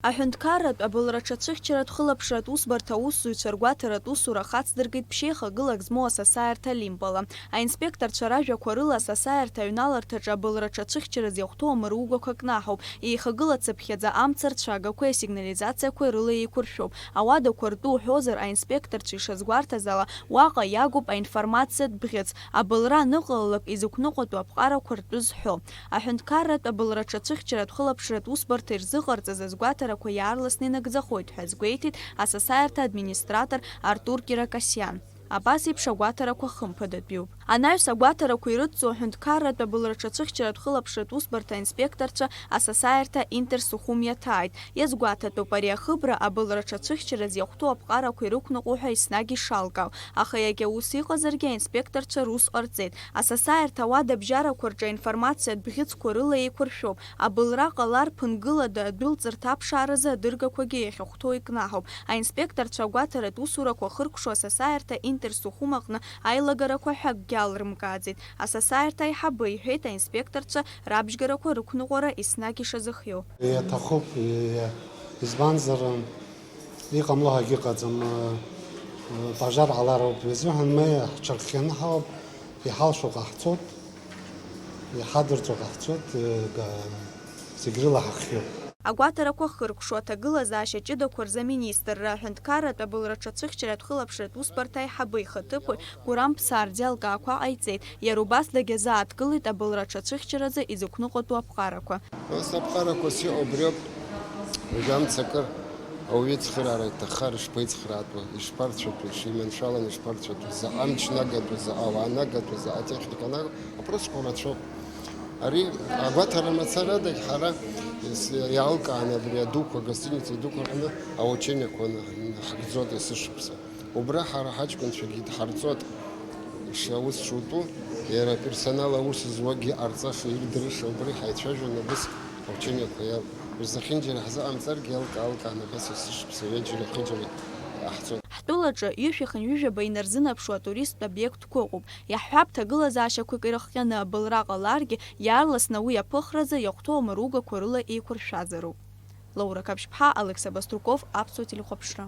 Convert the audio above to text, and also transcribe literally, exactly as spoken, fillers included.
Аҳәынҭқарратә абылра аҽацәыхьчаратә хылаԥшратә усбарҭа аусзуҩцәа ргәаҭаратә усура хацдыркит ԥшьеихагылак змоу асасааирҭа Олимпала. Аинспекторцәа ражәақәа рыла, асасааирҭа аҩналарҭаҿы абылра аҽацәыхьчараз иахәҭоу амыругақәа кнаҳауп, еихагылацыԥхьаӡа амца рцәагақәеи асигнализациақәеи рыла еиқәыршәоуп. Ауадақәа ртәы уҳәозар, аинспекторцәа ишазгәарҭаз ала, уаҟа иагуп аинформациатә бӷьыц, абылра аныҟалалак изықәныҟәатәу аԥҟарақәа ртәы зҳәо. Аҳәынҭқарратә абылра аҽацәыхьчаратә хылаԥшратә усбарҭа ирзыҟарҵаз азгәаҭарақәа иаарласны инагӡахоит ҳәа азгәеиҭеит асасааирҭа администратор Артур Киракосиан. Абас еиԥш агәаҭарақәа хымԥадатәиуп. Анаҩс агәаҭарақәа ирыдҵоу аҳәынҭқарратә абылра аҽацәыхьчаратә хылаԥшратә усбарҭа аинспекторцәа асасааирҭа Интер Сухум иаҭааит. Иазгәаҭатәуп ари ахыбра абылра аҽацәыхьчараз иахәҭоу аԥҟарақәа ирықәныҟәо ҳәа еснагь ишалкаау. Аха иагьа ус иҟазаргьы аинспекторцәа рус ҟарҵеит. Асасааирҭа ауадабжьарақәа рҿы аинформациатә бӷьыцқәа рыла еиқәыршәоуп. Абылра ҟалар ԥынгылада адәылҵырҭа аԥшааразы адыргақәагьы иахьахәҭоу икнаҳауп. Аинспекторцәа агәаҭаратә усурақәа ахыркәшо асасааирҭа Интер Сухум аҟны аилагарақәа ҳәа акгьы алрымкааӡеит. Асасааирҭа аиҳабы иҳәеит аинспекторцәа рабжьгарақәа рықәныҟәара еснагь ишазыхиоу. Иаҭахуп, иа-, избанзар, иҟамло ҳәагьы ыҟаӡам, пожар ҟалароуп, изыҳәан ма ҳҽырхианы ҳауп, иҳалшо ҟаҳҵоит, иҳадырҵо ҟаҳҵоит, га-, зегь рыла ҳахиоуп. Агәаҭарақәа хыркәшо аҭагылазаашьа ҷыдақәа рзы аминистрра аҳәынҭқарратә абылра аҽацәыхьчаратә хылаԥшратә усбарҭа аиҳабы ихаҭыԥуаҩ Гурам Ԥсардиа алкаақәа ҟаиҵеит. Иара убас дагьазааҭгылеит абылра аҽацәыхьчаразы изықәныҟәатәу аԥҟарақәа. Ус аԥҟарақәа сыҟоу убриоуп. Уажәы амца акыр ауаҩы ицхыраара иҭаххар, ишԥаицхраатәу, ишԥарцәатәу, ишиманшәаланы ишԥарцәатәу, заҟа амч нагатәу, заҟа ауаа нагатәу, заҟа атехника нагатәу, апроцесқәа рацәоуп. Ари агәаҭара мацарадагь ҳара ес-, иаалкааны абри адуқәа, агостиница идуқәа рҟны аучениақәа ҳагӡоит есышықәса. Убра ҳара ҳаҷкәынцәагьы идҳарҵоит, шаус шутәу, иара аперсонал аус зуагьы иҟарҵаша, ирдырша, убри ҳаицәажәон абас аучениақәа иалоу. Ус зехьынџьара ҳзыҟамҵаргьы, иалка-аалкааны абас есышықәса ҩаџьара-хыџьара иҟаҳҵоит. Ҳтәылаҿы ҩышәи хынҩажәаба инарзынаԥшуа атуристтә обиектқәа ыҟоуп. Иаҳҳәап, ҭагылазаашьақәак ирыхҟьаны абылра ҟаларгьы, иаарласны уи аԥыхразы иахәҭоу амыругақәа рыла еиқәыршәазароуп. Лаура Қаԥшьԥҳа, Алықьса Баструков, Аԥсуа телехәаԥшра.